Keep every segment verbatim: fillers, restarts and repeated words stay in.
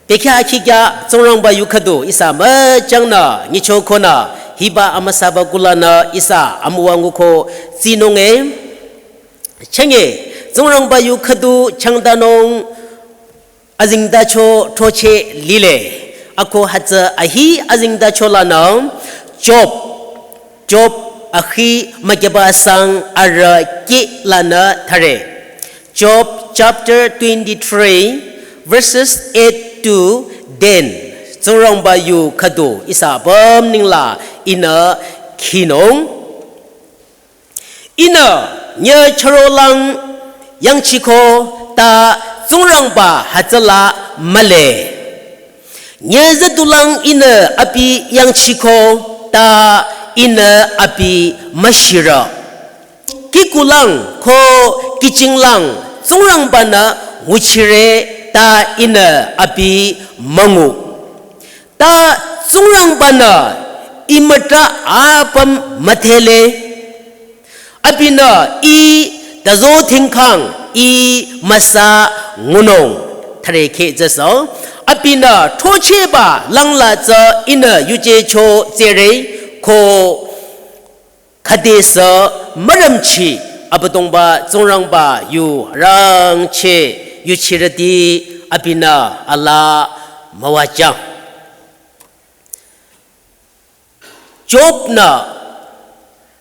Bekhyah akhikya Tsingrangba yu khüdu ihsa müchangnü nyichokonü hiba amüsaba kulanü ihsa amüwa nguko tsinunge. Chenge Tsingrangba yu khüdu changdanung azengtacho throcheh lile. Ako hütsü ahi azengtacho lanü Job, Job akhi mükyeba sang arüh kih lanü thare. Job chapter twenty-three, verses eight to ten. Tsingrangba yu khüdu ihsa apüm nengla ihnü khinung. Ihnü nyü chürolang yangchiko ta Tsingrangba hütsüla mühle. Nyü züdulang ihnü abi yangchiko ta ihnü abi müshirü. Kikulang ko kichinglang Tsingrangbanü nguchire ta ihnü abi müngu. Ta Tsingrangbanü ih mütra apüm müdhele. Abinü ih tazo thingkhang ih müsa ngunung. Thare khe tsüsü. Abinü throchehba langla tsü ihnü yuje cho tsere ko khüdesü mürümchi Abüdongba Tsingrangba yu rangcheh yuchirüti abinü ala müwajang. Job-nü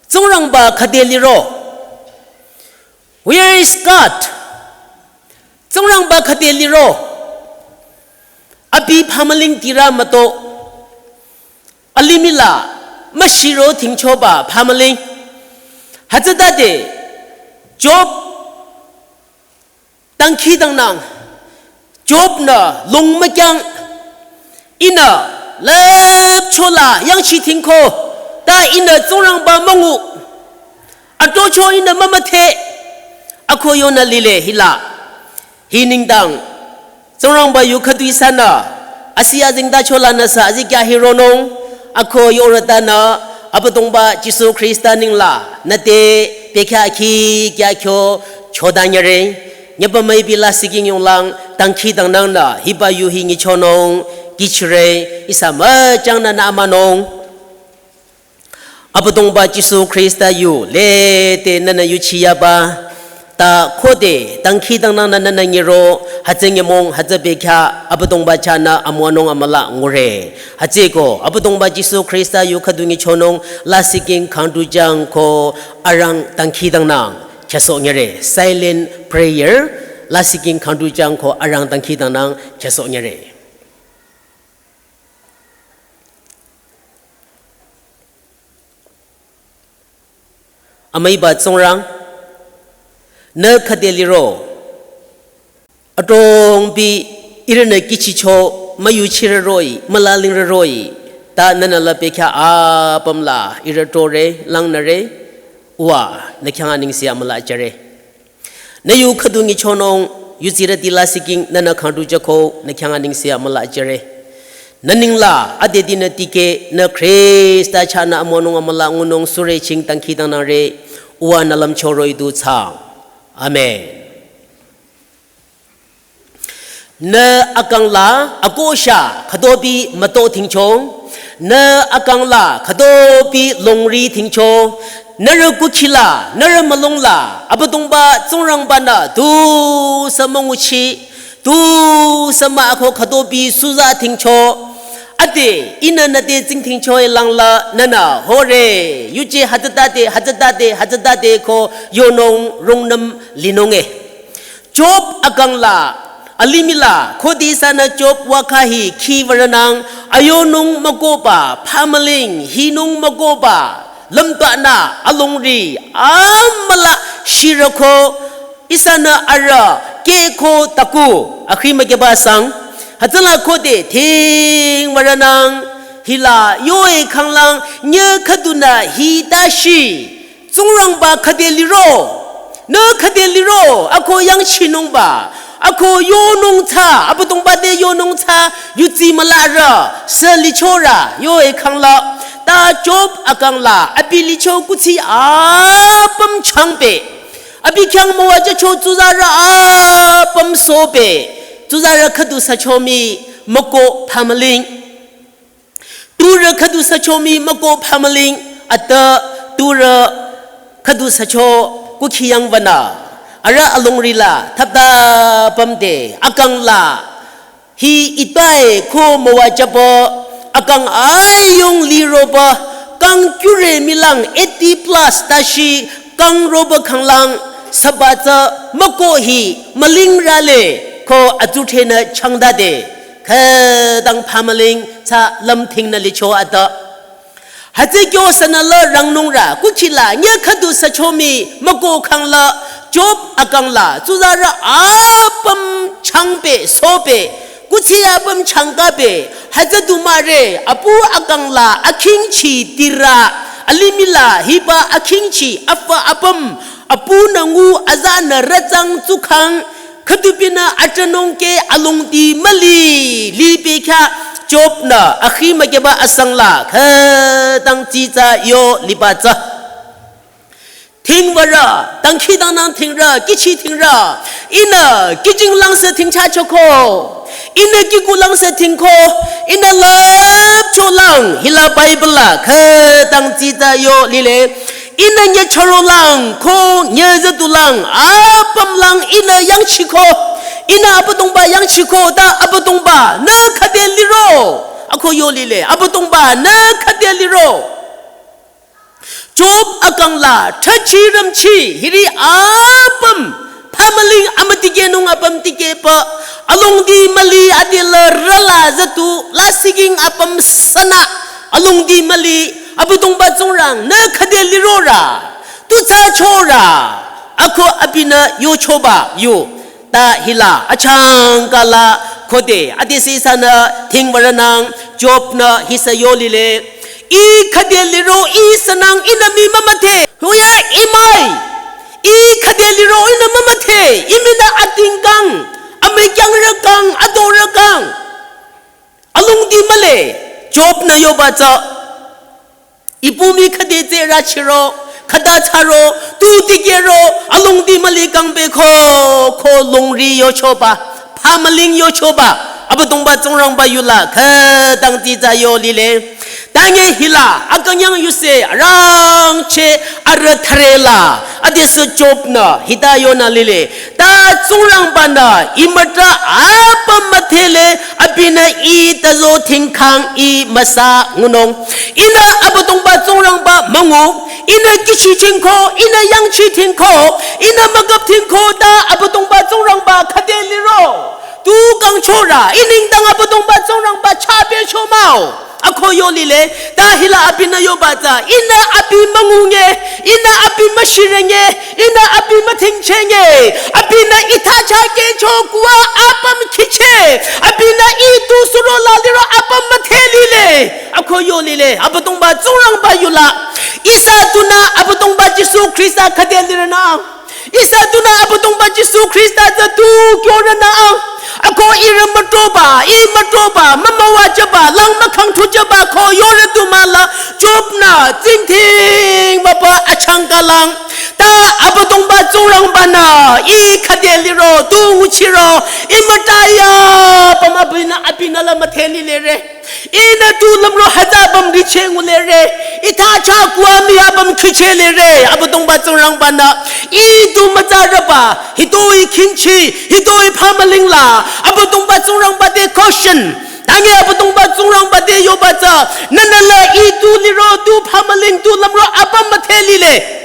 Tsingrangba khüde liro? Where is God? Tsingrangba khüde liro? Abi phamüling tirü müto. Alimih la müshiro thingchoba phamüling. Hütsütade Job dangkhidangnang. Job-nü lung mükyang. Ihnü lüpchola yangchi thingko. Ta ihnü Tsingrangba müngu. Atocho ihnü mümüdhe. Ako yonü lile hila. Hi nengdang Tsingrangba yu khüdu ihsanü asi azengtacho lanü sü azikyah hironung. Ako yorütanü Abüdongba Jisu Khrista nengla nüte bekhyah akhikya kyo chodanyüre. Nyüpa müipi lasih king yonglang dangkhidangnangnü hiba yu hi nyichonung kihchire ihsa müchangnü nü amünung. Abüdongba Jisu Khrista yu lede nünü yuchiyaba ta khode dangkhidangnangnü nünü nyiro hütsü nyümong hütsü bekhyah Abüdongba chahnü amüwanung amüla ngure. Hütsüeko Abüdongba Jisu Khrista yu khüdu nyichonung lasih king khangdujang ko arang dangkhidangnang chasoh nyire. Silent prayer, lasih king khangdujang ko arang dangkhidangnang chasoh nyire. Amüiba Tsingrang, nü khüde liro? Adrongpi ihrünü kihchicho müyuchirü roh-i, mülalingrü roh-i, ta nünü la bekhyah apüm la ihrü tore, langnüre, uwa, nü khyang anengse amüla jüre. Nü yu khüdu nyichonung, yudsirüti lasih king nünü khangdujako, nü khyang anengse amüla jüre. Nü nengla adedinü tikeh, nü Khrista chahnü amüwanung amüla ngunung sürü ching dangkhidangnangre, uwa nü lümcho roh-i du thsaang. Amen. Nü akang la akosha khütopi müto thingcho, nü akang la khütopi longri thingcho, nührü kukhi la, nührü mülung la, Abüdongba Tsingrangbanü tusü münguchi, tusü mah ako khütopi suza thingcho, ade ihnü nüte tsingdhingcho-i langla nünü hore, yuje hütsütade, hütsütade, hütsütade ko yonung rungnüm linunge. Job akang la, alimih la, khode ihsanü Job wakha hi khiwürünang, ayonung mükohba, phamüling, hinung mükohba, lümtanü, alongri, amüla shirüko, ihsanü arüh, kehko taku, akhi mükyeba sang, hütsüla khode thingwürünang, hila yo-i khanglang, nyü khüdunü hita shi, Tsingrangba khüde liro, nü khüde liro, ako yangchinungba, ako yonung tsü, Abüdongba te yonung tsü, yudsi mülarü, sü lichorü, yo-i khangla, ta Job akang la, abi licho kuthsi apüm changpü, abi khyang müwajücho tsuzarü apüm sopü, tsuzarü khüdu sücho mii, müko phamüling. Turü khüdu sücho mii müko phamüling, ata turü khüdu sücho kukhi yangbanü. Arüh alongri la thapta pümde akang la hi itai ko müwajüba, akang ayung liroba, kang kyure milang eighty plus tashi kang roba khanglang, süba tsü müko hi müling rale ko atsudhrenü changdade, khütang phamüling tsü lümthingnü licho ata. Hütsü kyo sünü la rangnungrü, kukhi la, nye khüdu sücho mii müko khangla, Job akang la, tsuzarü apüm changpü, sopü, kuthsi apüm changkapü, hütsü du mahre, apu akang la, akhingchi tirü, alimih la, hiba akhingchi, afa apüm, apunü ngu azanü rütsang tsukhang, khüdupinü atranung ke alongdi müli, lipü khyah, Job nü, akhi mükeba asang la, khütang tsitsa yo liba tsü. Thingwarü, dangkhidangnang thingrü, kihchi thingrü, ihnü, kihching langsü thingchachoko, ihnü, kihku langsü thingko, ihnü, lüpcho lang, hila Bible la, khütang tsitsa yo lile, ihnü, nye choro lang, ko, nye züdu lang, apüm lang, ihnü, yangchiko, ihnü, Abüdongba yangchiko, ta Abüdongba, nü khüde liro, ako yo lile, Abüdongba, nü khüde liro. Job akang la, thrachi rümchi, hiri apüm, phamüling amütikehnung apüm tikehpü, alongdi müli adila rüla zütu, la siking apüm sünü, alongdi müli, Abüdongba Tsingrang, nü khüde lirorü, tu tsü chorü, ako abinü yochoba, yo. Ta hila, achangka la, khode, adisi sünü, thingwarünang, Job nü, hisa yo lile. Ih khüde liro, ih sünang, ihnü mii mümüdhe. Huya imai. Ih khüde liro, ihnü mümüdhe. Ih mii nü atingkang, amükyang rükang, ado rükang. Alongdi mühle, Job nü yoba tsü. Ipu mii khüde tsü rachiro, khüta thsaro, tu tikehro, alongdi müli kangpü ko, ko longri yochoba, phamüling yochoba, Abüdongba Tsingrangba yula, khütang tsitsa yo lile. Tanye hila, akünyang yuse, arangcheh, arüh thare la, adisi Job nü, hita yonü lile. Ta Tsingrangba nü, ih müta apüm müdhele, abinü ih tazo thingkhang ih müsa ngunung. Ihnü Abüdongba Tsingrangba müngu, ihnü kihchi thingko, ihnü yangchi thingko, ihnü mükap thingko, ta Abüdongba Tsingrangba khüde liro. Tu kangchorü, ih nengdang Abüdongba Tsingrangba chapü chomao. Ako yo lile, ta hila abinü yoba tsü, ihnü abi müngunge, ihnü abi müshirenge, ihnü abi müthingchenge, abinü ih thsa chakehcho kuwa apüm khiche, abinü ih tu suro la liro apüm müdhe lile, ako yo lile, Abüdongba Tsingrangba yula, ihsa tunü Abüdongba Jisu Khrista khüde lirünü. Ihsa tunü Abüdongba Jisu Khrista tsü tu kyorünü. Ako ihrü mütoba, ih mütoba, mümüwajüba, lang mükhangthujüba ko yorü tu mahla, Job nü, tsingdhing müpa achangka lang. Ta Abüdongba Tsingrangba nü, ih khüde liro, tu nguchiro, ih mütaya, pama abinü, abinü la müdhe lile re. Ihnü tu lümro hütsü bam diche ngulere. Ih thsa cha kuwa mii apüm khiche lere. Abüdongba Tsingrangba nü. Ih tu mütsarüba. Hitoi khingchi. Hitoi phamüling la. Abüdongba Tsingrangba te caution. Tanye Abüdongba Tsingrangba te yoba tsü. Nünü la ih tu liro tu phamüling tu lümro apüm müdhe lile.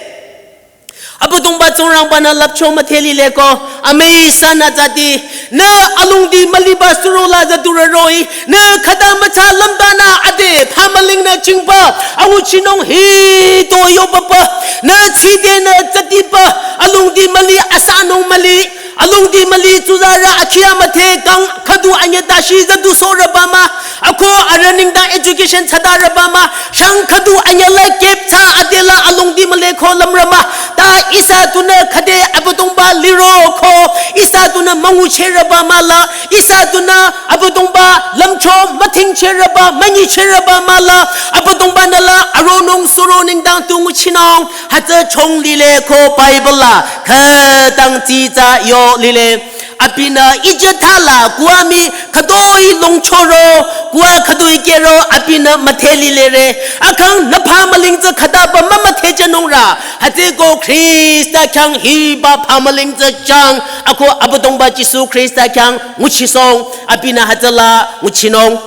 Abüdongba Tsingrangba nü lüpcho müdhe lile ko, amüi sünü tsüti, nü alongdi müliba suro la züdurü roh-i, nü khüta mütsa lümdanü ade, phamüling nü chingba, anguchinung hitoi yobapa, nü tside nü tsütiba, alongdi müli asanung müli, alongdi müli tsuzarü akhi amüdhe kang khüdu anyü tashi züdu sorüba mah, ako arüh nengdang education thsadarüba mah, shang khüdu anyü la kep thsa ade la alongdi mühle ko lümrü mah, ta ihsa tunü khüde Abüdongba liro ko, ihsa tunü münguchehrüba mahla, ihsa tunü Abüdongba lümcho müthingchehrüba, münyichehrüba mahla, Abüdongba nü la aronung suro nengdang tu nguchinung, hütsü chong lile ko Bible la, khütang tsitsa yo lile. Abi Abinü ijü thala kuami khütoi longchoro, kua khütoi kero abinü müdhe lilere. Akhang nü phamüling tsü khütaba mümüdhejünungra. Hütsüko Khrista khyang hiba phamüling tsü jang. Ako Abüdongba Jisu Khrista khyang nguchisong. Abinü hütsüla nguchinung.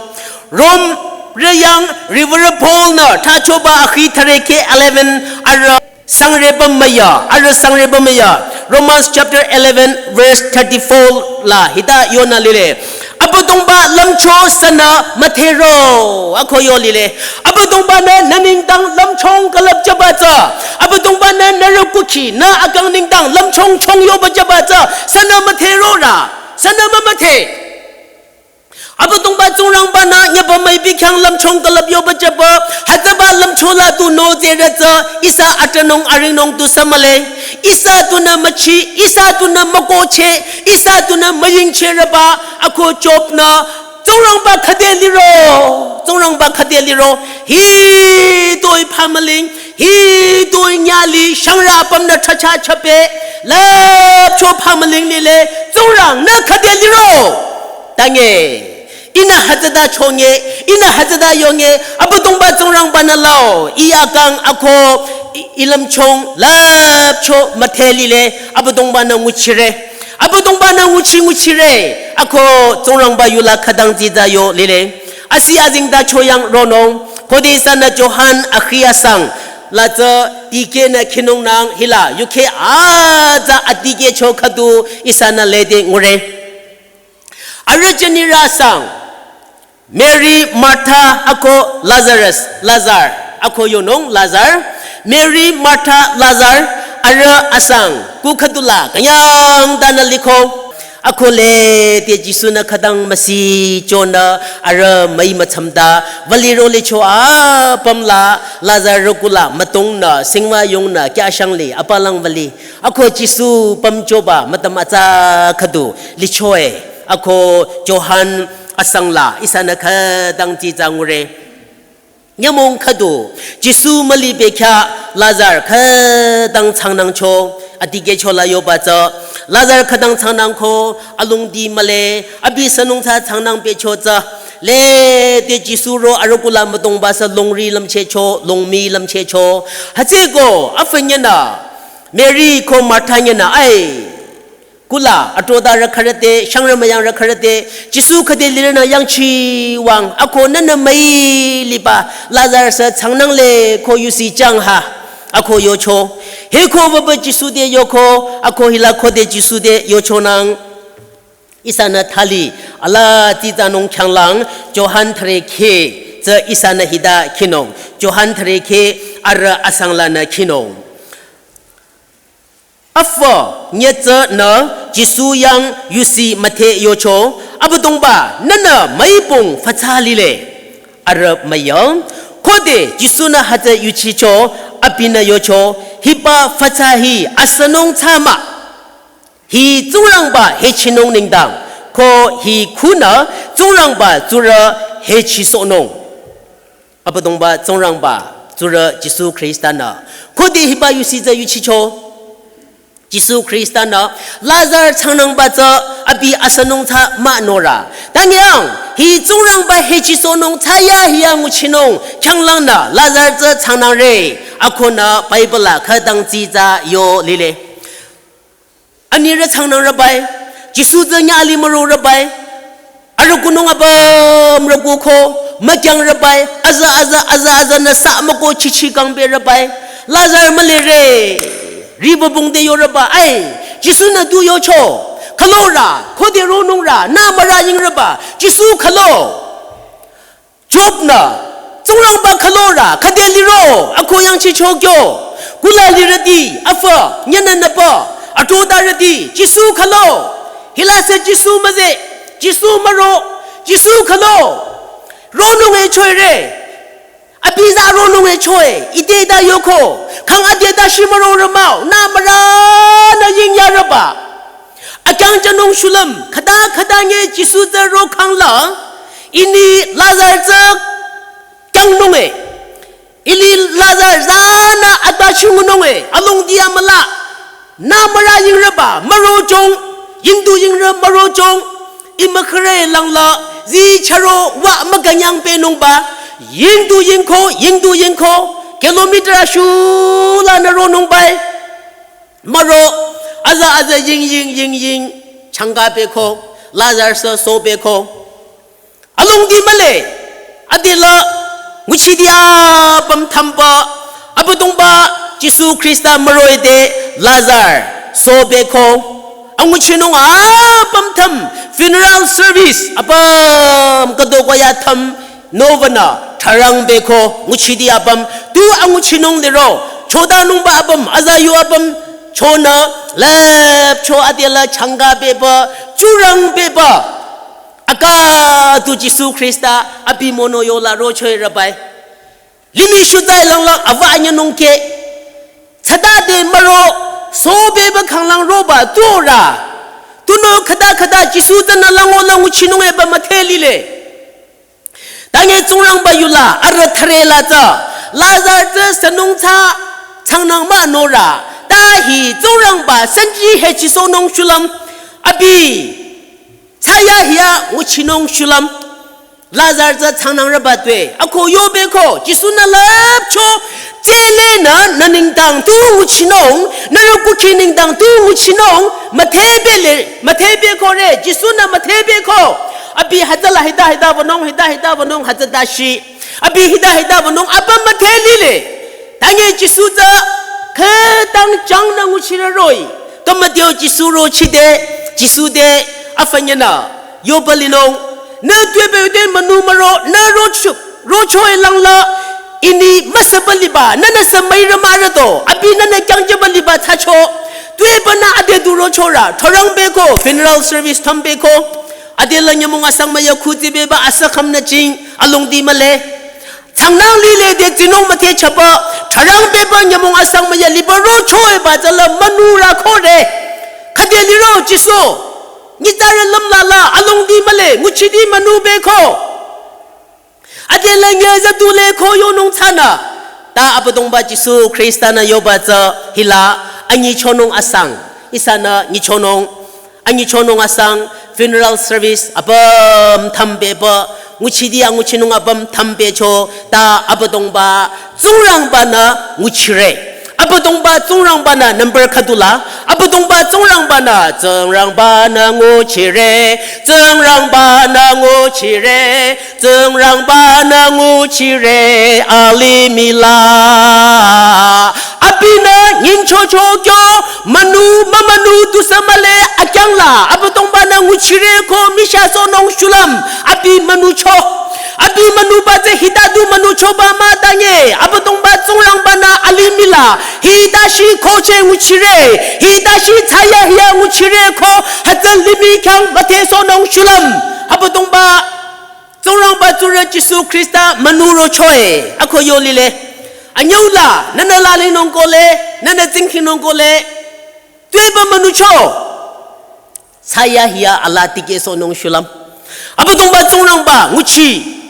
Rom reyang Reverend Paul nü thachoba akhi thüre khe eleven arüh sangreba müya, arüh sangreba müya. Romans chapter eleven verse thirty-four la hita yonü lile. Abüdongba lümcho sünü müdhero, ako yo lile. Abüdongbanü nü nengdang lümchung külüpjüba tsü. Abüdongbanü nührü kukhi, nü akang nengdang lümchung chung yoba jüba tsü. Sünü müdherorü, sünü mümüdhe. Abüdongba Tsingrangbanü nyüba müipi khyang lümchung külüp yoba jüba, hütsüba lümcho la tu nü zerü tsü, ihsa atünung aringnung tusü mühle, ihsa tunü müchi, ihsa tunü mükohcheh, ihsa tunü müyingchehreba, ako Job nü, Tsingrangba khüde liro, Tsingrangba khüde liro, hitoi phamüling, hitoi nyüli, shangrü apümnü chacha chapeh, lüpcho phamüling lile, Tsingrang nü khüde liro. Tange, ihnü hütsüta chonge, ihnü hütsüta yonge, Abüdongba Tsingrangbanü lao, ih akang ako, ih, ih lümchung, lüpcho müdhe lile, Abüdongbanü nguchire. Abüdongbanü nguchi nguchire, ako Tsingrangba yula khütang tsitsa yo lile. Asi azengtacho yang ronung, khode ihsanü Johan akhi asang, la tsü dikehnü khinungnang hila, yukheh atsa adikehcho khüdu ihsanü lede ngure. Arüh jünirü asang, Mary, Martha, ako Lazarus, Lazar, ako yonung Lazar, Mary, Martha, Lazar, arüh asang, ku khüdula, künyangtanü liko, ako lede Jisu-nü khütang müsi chonü, arüh müi müchümta, wüliro licho apüm la, Lazar rokula, mütongnü, singwa yongnü, kya shangli, apalang wüli, ako Jisu pümchoba, mütam atsa khüdu, lichoe, ako Johan, asang la, ihsanü khütang tsitsa ngure. Nyümong khüdu, Jisu müli bekhyah Lazar khütang changnangcho, adikehcho la yoba tsü, Lazar khütang changnangko, alongdi mühle, abi sünung tsü changnang pehcho tsü, lede Jisu ro arüh kula mütongba sü longri lümchehcho, longmi lümchehcho, hütsüko, afü nyünü, Mary ko Martha nyünü, ai, kula, atrodarü khürüte, shangrü müyangrü khürüte, Jisu khüde lirünü yangchiwang, ako nünü müi liba, Lazar sü changnangle ko yusi chang ha, ako yocho. Hiko wüba Jisu te yoko, ako hila khode Jisu te yochonang. Ihsanü thali, ala tsitsanung khyanglang, Johan thüre khe, tsü ihsanü hita khinung, Johan thüre khe, arüh asang lanü khinung. Afü nyütsünü Jisu yang yusi müdhe yocho, Abüdongba, nünü müipung fütsa lile, arüh müyang. Khode Jisu-nü hütsü yuchicho, abinü yocho, hiba fütsa hi asünung tsü mah. Hi Tsingrangba hechinung nengdang, ko hi khunü Tsingrangba tsurü hechisohnung. Abüdongba Tsingrangba tsurü Jisu Khrista-nü. Khode hiba yusi tsü yuchicho. Jisu Khrista-nü Lazar changnangba tsü abi asünung tsü mah nora. Tangyang, hi Tsingrangba hechisohnung tsü ya hiya nguchinung. Khyanglangnü Lazar tsü changnangre. Akonü Bible la khütang tsitsa yo lile. Anirü changnangrübai, Jisu tsü nyüh ali mürorübai, arüh kunung apüm rükuko, mükyangrübai, aza, aza, aza, aza nü sa müko chichi kangberübai, Lazar mülire, riba bungde yorüba, ai, Jisu-nü tu yocho, khülorü, khode ronungrü, nü mürü yingrüba, Jisu khülo. Job-nü, Tsingrangba khülorü, khüde liro, ako yangchicho kyo. Kula lirüti, afü, nyünü nüpü, atrodarüti, Jisu khülo. Hila sü Jisu müze, Jisu müro, Jisu khülo. Ronung e choire. Abi za ronung e choe, ite ta yoko. Khang ade ta shi mürorümao, nü mürünü yingyarüba. Akyang jünung shulüm, khüta khüta nge Jisu tsü rokhangla, ini Lazar tsü kyangnung e. Ili Lazar zanü ata chungnung e, alongdi amüla. Nü mürü yingrüba, müro jong, Yingdu yingrü müro chong, imükhre langla, zi charo wa mükanyang penungba, yingdu yingko, yingdu yingko, kilometer ashula nüro nungbai. Müro, aza aza ying ying ying ying, changa peko, Lazar sü so peko. Alongdi mühle, adela, nguchidi apüm thümba, Abüdongba, Jisu Khrista müroide, Lazar, so peko. Anguchinung apüm thüm, funeral service, apüm kadokoya thüm, novena, tharang peko, nguchidi apüm, tu anguchinung liro, chodanungba apüm, aza yu apüm, chona, lep, cho adela, changa peba, churang peba. Aka tu Jisu Khrista abi mono yola rochoi rabai. Limih shutai langlang ava anyanung ke. Tsada de maro so beba khanglang roba tu ra. Tuno khada khada Jisu tana lango langu chinung eba mathe lile. Tange Tsingrangba yula ara thare la tsa. Lazar tsa sanung tsa. Tsangnang ma nora. Tahi Tsingrangba sanji he chiso nung shulam. Abi. Tsaya hiya nguchinung shulam. Lazar tsa tsangnang raba tue. Ako yobe ko, Jisu na lapcho. Chele na, na ningdang tu nguchinung, na rukuki ningdang tu nguchinung, mathebe le, mathebe ko re, Jisu na mathebe ko. Abi hatala hita hita bonung, hita hita bonung, hatata shi. Abi hita hita bonung, apa mathe lile. Tange Jisu tsa, khetang chang na nguchira roi. Kamadio Jisu ro chide, Jisu de, afanyana, yobalinung, ne tuebe de manu maro, ne rocho, rocho elangla, ini masabaliba, nana samai ramarato, abi nana kyang jabaliba tacho, tuebe na ade du rocho ra, thorang beko, funeral service tham beko, ade la nyamung asang maya khuti beba asakam na ching, along di male. Tsangnang lile de zinung mathe chapa, tharang beba nyamung asang maya liba rocho eba zala manu ra kore. Khade liro Jisu. Nitare lamla la, along di male, nguchidi manu beko. Adela nya za dule ko yonung tsana. Ta Abüdongba Jisu Khrista na yoba tsa hila, anyi chonung asang. Isana nyi chonung. Anyi chonung asang funeral service apüm thambe ba nguchidi anguchinung apüm thambe cho ta Abüdongba Tsingrangba na nguchire. Abüdongba Tsingrangba na number khadula. Abüdongba Tsingrangba na, Tsingrangba na nguchire. Tsingrangba na nguchire. Tsingrangba na nguchire alimih la. Abinü nyingchocho kyo, manu, mamanu tu samale, akyangla, Abüdongba na nguchire ko, misha sonung shulam, abi manu cho. Abi manu ba ze hita du manu cho ba ma tanye, Abüdongba Tsingrangba na alimih la, hita shi ko che nguchire, hita shi tsaya hiya nguchire ko, hata limih kyang mathe sonung shulam, Abüdongba Tsingrangba tsurü Jisu Khrista manu rochoe, ako yolile. Anyula, nana lali nongkole, nana tsingki nongkole. Tueba manu cho. Saya hiya ala tike sonung shulam. Abüdongba Tsingrangba nguchi.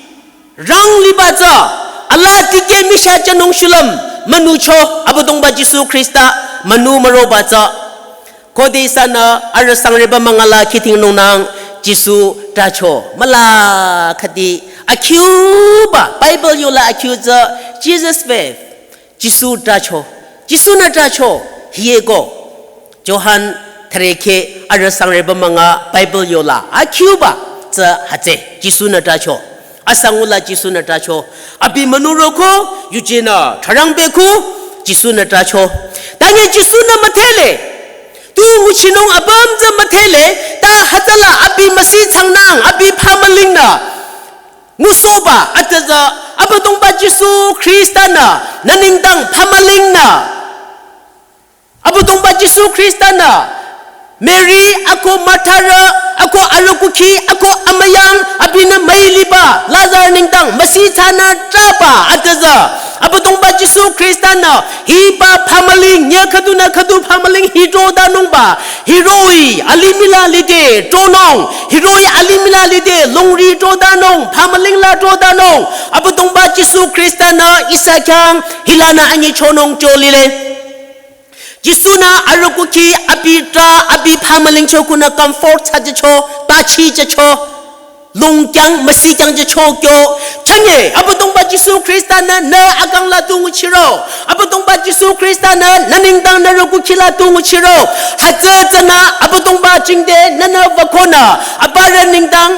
Rang liba tsa. Ala tike misha chanung shulam. Manu cho. Abüdongba Jisu Khrista manu maroba tsa. Kode sanü arüh sangreba mangala kiting nungnang Jisu tracho. Mala khati akhiuba Bible yola akhiu tsü Jesus faith. Jisu tracho. Jisu na tracho. Hiye ko. Johan threke arüh sangreba manga Bible yola akhiuba tsü hatse. Jisu na tracho. Asangula Jisu na tracho. Abi manu roko, yuje na tharang beku, Jisu na tracho. Tanye Jisu na mathele. Tu nguchinung abam za mathele, ta hatala abi masi changnang, abi phamaling na. Ngusoba, ataza, Abüdongba Jisu Khrista na, naningdang phamaling na. Abüdongba Jisu Khrista na, Mary, ako Martha rü, ako arüh kuki, ako amayang, abinü mailiba, Lazar ningdang, masi tsana traba, ataza. Abüdongba Jisu Khrista na, hiba phamaling, nya khadu na khadu phamaling, hidro danungba, hiroi, alimih la lide, tronung, hiroi, alimih la lide, longri tro danung, phamaling la tro danung, Abüdongba Jisu Khrista na, isa kyang, hilana anyi chonung cholile. Jisu-nü arüh kukhi abi trah, abi phamüling cho kunü comfort thsajücho, tachichücho, longkyang, müsikyang jücho kyo. Chünye, Abüdongba Jisu Khrista-nü nü akang la tu nguchiro. Abüdongba Jisu Khrista-nü nü nengdang nü rükukhi la tu nguchiro. Hütsü tsünü Abüdongba jingte nünü wükonü, aparü nengdang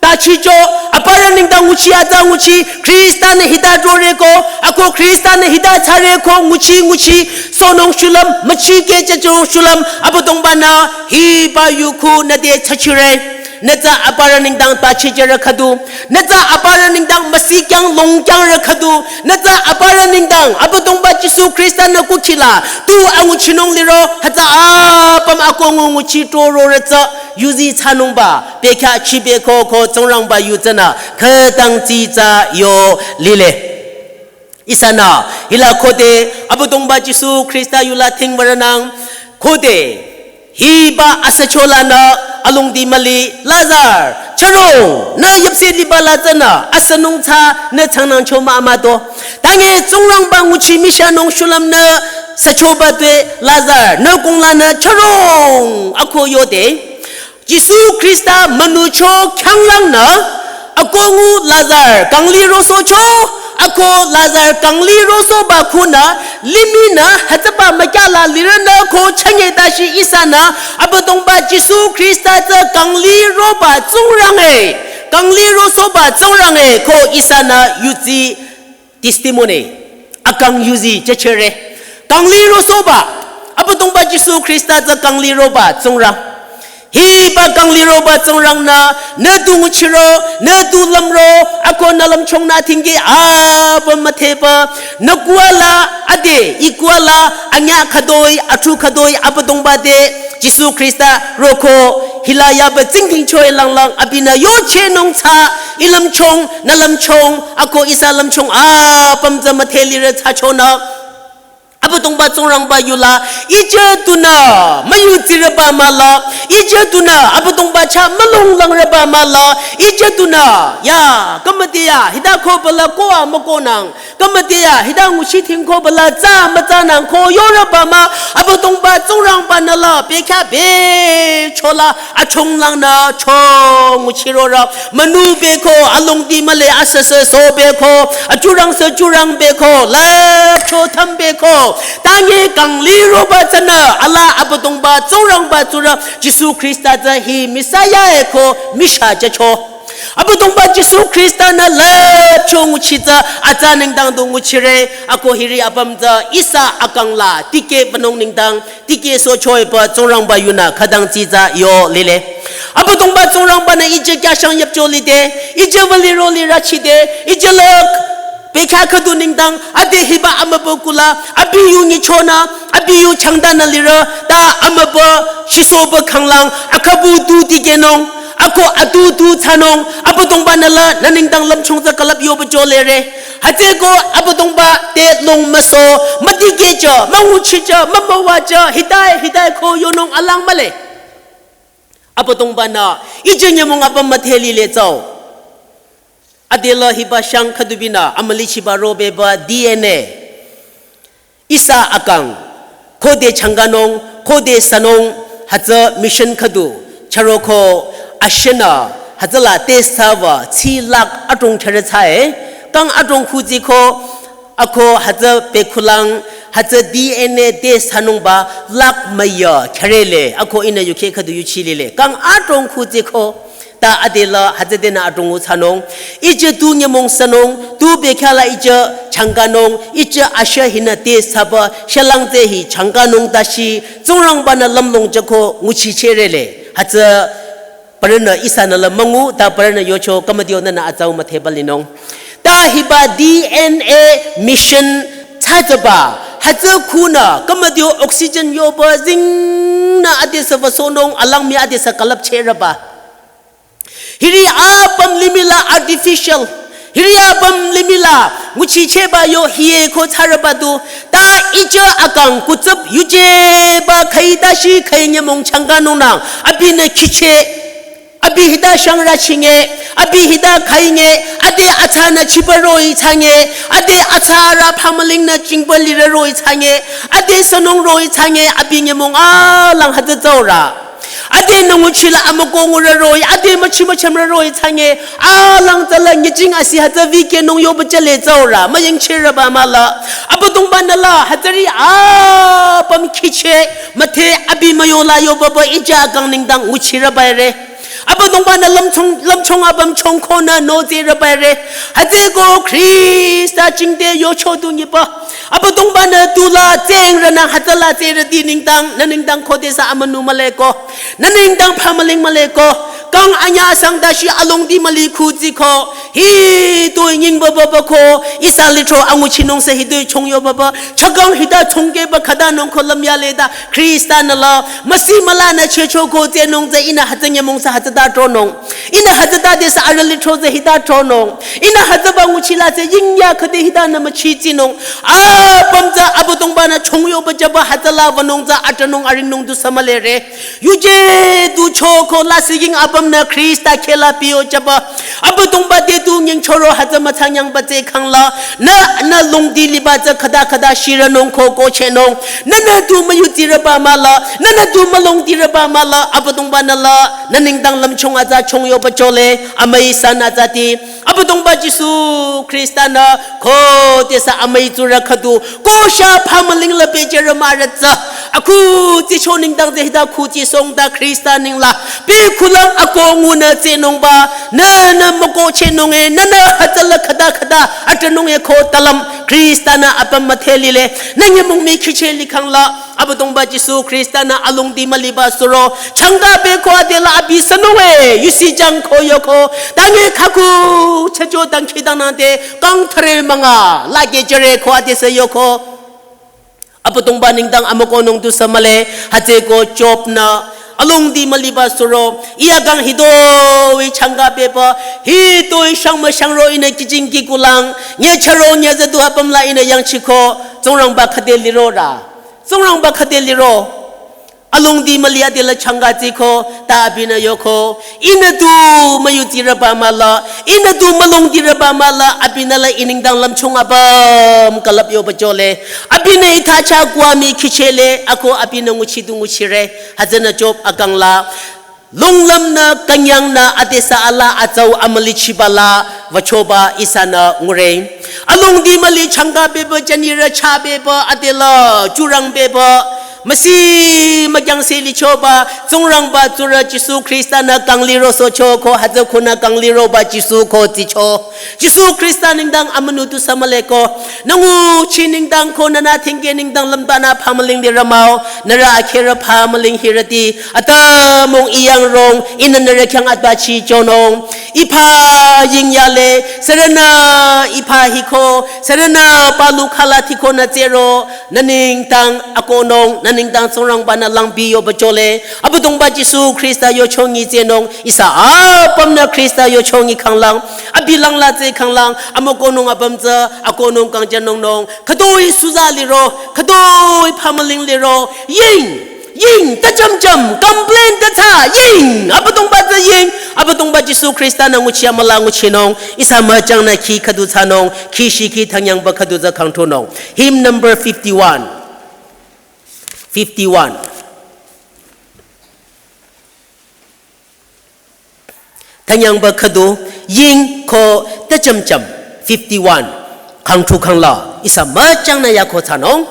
tachicho, aparü nengdang nguchi atsa nguchi, Khrista-nü hita trore ko, ako Khrista-nü hita thsare ko nguchi nguchi, sohnung shulüm, müchikeh jüchonung shulüm, Abüdongba-nü hiba yukhu nüte thsachire. Nü tsü aparü nengdang tachichürü khüdu, nü tsü aparü nengdang müsikyang longkyangrü khüdu, nü tsü aparü nengdang Abüdongba Jisu Khrista-nü kukhi la tu anguchinung liro, hütsü apüm akongu nguchi trororü tsü yuzi thsanungba, bekhyah chibeko ko Tsingrangba yu tsünü khütang tsitsa yo lile. Ihsanü, hila khode, Abüdongba Jisu Khrista yu la thingwürünang, khode, hiba asücho lanü, alongdi müli, Lazar, chürong, nü yüpse liba la tsünü, asünung tsü, nü changnangcho mah amüdo. Tange Tsingrangba nguchi mishanung shulüm nü, süchoba tue, Lazar, nü kung lanü, chürong, ako yode. Jisu Khrista münucho khyanglangnü, akongu Lazar kangli rosohcho, ako Lazar kangli rosohba khunü, limihnü hütsüba mükyala lirünü ko chünye tashi ihsanü, Abüdongba Jisu Khrista tsü kangli roba Tsingrang-e, kangli rosohba Tsingrang-e ko ihsanü yuzi testimony, akang yuzi jüchire. Kangli rosohba, Abüdongba Jisu Khrista tsü kangli roba Tsingrang. Hiba kangli roba Tsingrangnü, nü tu nguchiro, nü tu lümro, ako nü lümchongnü thingki apüm müdheba, nü kuala, ade, ih kuala, anyüh khütoi, athu khütoi, Abüdongba te, Jisu Khrista roko, hila yaba tsingdhingcho-i langlang, abinü yochehnung tsü, ih lümchong, nü lümchong, ako ihsa lümchong, apüm tsü müdhe lirü thsachonü. Abüdongba Tsingrangba yu la, ije tunü, müyudsirüba mah la, ije tunü, Abüdongba chah mülunglangrüba mah la, ije tunü, ya, kümüde ya, hita ko bala ko a mükonang, kümüde ya, hita nguchi thingko bala tsü mütsünang ko yorüba mah, Abüdongba Tsingrangba-nü la, bekhyah becho la, achonglangnü cho nguchirorü, münubeko, alongdi müli asüsü sobeko, achurang sü churangbeko, la cho thambeko, tange kangli roba tsünü, ala Abüdongba Tsingrangba tsurü, Jisu Khrista tsü hi Messiah-e ko misha jücho. Abüdongba Jisu Khrista-nü lüpcho nguchi tsü atsa nengdang du nguchire, ako hiri apüm tsü ihsa akang la tikeh wünung nengdang, tikeh sohcho-i pü Tsingrangba yunü khütang tsitsa yo lile. Abüdongba Tsingrangba-nü ije kyashang yüpcho lide, ije wüliro lirü chide, ije lük, bekhyah khüdu nengdang, ade hiba amübü kula, abi yu nyichonü, abi yu changdanü lirü, ta amübü, shisohbü khanglang, akhabu tu tikehnung, ako atu tu thsanung, Abüdongba-nü la, nü nengdang lümchong tsü külüp yoba jolere. Hütsüeko Abüdongba te long müsoh, mütikehjü, münguchijü, mümüwajü, hitai, hitai ko yonung alang mühle. Abüdongba-nü, ije nyümong apüm müdhe lile tsü. Ade la hiba shang khüdubinü, amülichiba robeba D N A. Ihsa akang, khode changkanung, khode sünung, hütsü mission khüdu, chüroko, ashenü, hütsüla test thsaba, tsi lakh adrong chüre thsae, kang adrong khuziko, ako hütsü pekhulang, hütsü D N A test thsanungba, lakh müya chürele, ako ihnü yukheh khüdu yuchilile, kang adrong khuziko, ta adela hütsüdenü adrong u thsanung. Ije tu nyümong sünung, tu bekhyah la ije changkanung, ije asha hinü test thsaba, shülang tsü hi changkanung tashi, Tsingrangba-nü lümlong jüko nguchichehrele. Hütsü parünü ihsanü la müngu, ta parünü yocho kümüdeo nünü atsau müdheba linung. Ta hiba D N A mission thsajüba, hütsü khunü kümüdeo oxygen yoba zingnü adesü wüsohnung, alang mii adesü külüpchehreba. Hiri apüm limih la artificial. Hiri apüm limih la nguchichehba yo hiye ko thsarüba du. Ta ije akang kutsüp yujeba khüi tashi khüi nyümong changkanungnang. Abinü khicheh. Abi hita shangrü chinge. Abi hita khainge, ade atsa nü chiba roh-i thsange, ade atsa ra phamüling nü chingba lirü roh-i thsange, ade sünung roh-i thsange, abi nyümong alang hütsü tsüorü. Ade nü nguchila amüko ngurü roh-i, ade müchi müchamrü roh-i thsange, alang tsüla nyijing asi hütsü vikehnung yoba chale tsüorü, müyingchirüba mahla. Abüdongba-nü la, hütsüri apüm khiche, müthe abi müyola yobaba ija kang nengdang nguchirüba re. Abüdongba-nü lümchung, lümchung apüm chongkonü notserüba re. Hütsüko Khrista jingte yocho du nyiba. Abüdongba-nü tula tsengrünü hütsüla tserüti nengdang, nü nengdang khodesü amünu mühleko. Nü nengdang phamüling mühleko. Kang anyü asang dashi alongdi müli khutsiko. Hitoi nyingba baba ko. Ihsa lithro anguchinung sü hitoi chong yobaba. Chakang hita chongkeba khatanung ko lümyaleta. Khrista-nü la, müsi mülanü chehcho ko tsenung tsü ihnü hütsü nyümong sü hütsüta tronung. Ihnü hütsüta desü arüh lithro tsü hita tronung. Ihnü hütsüba nguchila tsü yingya khüde hitanü müchitsinung. Apüm tsü Abüdongba-nü chong yoba jüba hütsüla wünung tsü atranung aringnung du sü mühle re. Yuje du choko lasih ying apümnü Khrista khehla piyo jüba. Abüdongba te du nyingchoro hütsü müthsanyangba tsü khangla. Nü, nü longdi liba tsü khüta khüta shirünung ko kochehnung. Nünü du müyutirüba mahla. Nünü du mülongdirüba mahla. Abüdongba-nü la. Nü nengdang lümchung atsa chong yoba chole. Amüi san atsati. Abüdongba Jisu Khrista-nü khodesü amüi tsurü khüdu, kosha phamüling la pehjürü mahrü tsü, akhu tsicho nengdang tsü hita khu tsisong ta Khrista nengla, pekhulang ako ngunü tsenungba, nünü mükochehnung e, nünü hütsüla khüta khüta atranung e ko talüm, Khrista-nü apüm müdhe lile, nü nyümong mii khiche likhang la, Abüdongba Jisu Khrista-nü alongdi müliba suro, changka beko adela abi sünung e, yusi jang ko yoko, tange khaku, chacho dangkhidangnang te, kang thüre münga, lage jüre ko adesü yoko. Abüdongba nengdang amükohnung du sü mühle, hütsüko Job-nü, alongdi müliba suro, iya kang hitoi changka beba, hitoi shang müshang ro ihnü kijing kikulang, nyecharo nyezadu apüm la ihnü yangchiko, Tsingrangba khüde lirorü. Tsingrangba khüde liro. Alongdi müli adela changka tsiko, ta abinü yoko. Ihnü du müyutirüba mahla. Ihnü du mülongdirüba mahla. Abinü la ih nengdang lümchung apüm külüp yoba chole. Abinü ita cha kua mii khichele. Ako abinü nguchi du nguchire. Hütsünü Job akang la. Longlümnü künyangnü adesü ala atsau amülichiba la wüchoba ihsanü ngure. Alongdi müli changka beba jünirü cha beba adela jurang beba. Müsi mükyangse lichoba Tsingrangba tsurü Jisu Khrista-nü kang liro sochoko hütsü khunü kang liroba Jisu ko tsicho. Jisu Khrista nengdang amünu du sü mühleko. Nü nguchi nengdang ko nünü thingke nengdang lümtanü phamüling lirü mah-o. Nührü akherü phamüling hirüti. Atümung iyang rong. Ihnü nührü khyang atbachi chonung. Ipha yingyale. Sürünü ipha hiko. Sürünü palu khala tiko nü tsero. Nü nengdang akohnung. Nü nengdang Tsingrangba-nü langpi yoba chole. Abüdongba Jisu Khrista yochongi tsenung. Ihsa apümnü Khrista yochongi khanglang, abi langla tse khanglang, amükohnung apüm tsü, akohnung kang jünungnung, khütoi suza liro, khütoi phamüling liro, ying, ying, ta jam jam, complain ta tsa, ying, Abüdongba tsü ying, Abüdongba Jisu Khrista-nü nguchi amüla nguchinung, ihsa müchangnü khi khüdu thsanung, khi shikhi thangyangba khüdu tsü khangthonung. Hymn number fifty-one. Fifty-one. Thangyangba khüdu, ying ko ta jam jam, fifty-one. Khangthu khangla, ihsa müchangnü yako thsanung.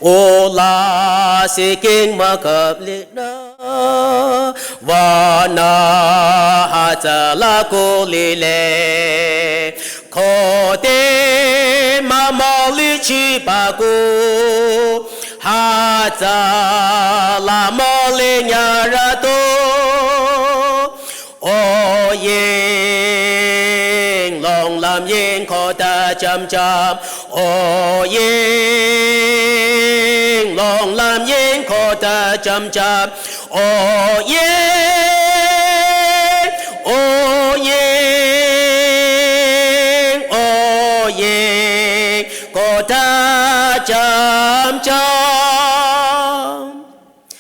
O la siking müküp linü, wanü hütsüla ko lile. Khode mümülichiba ko, hütsüla mülinyarüto. O ying, longlüm ying ko ta jam jam. O ying, longlüm ying ko ta jam jam. O ying, o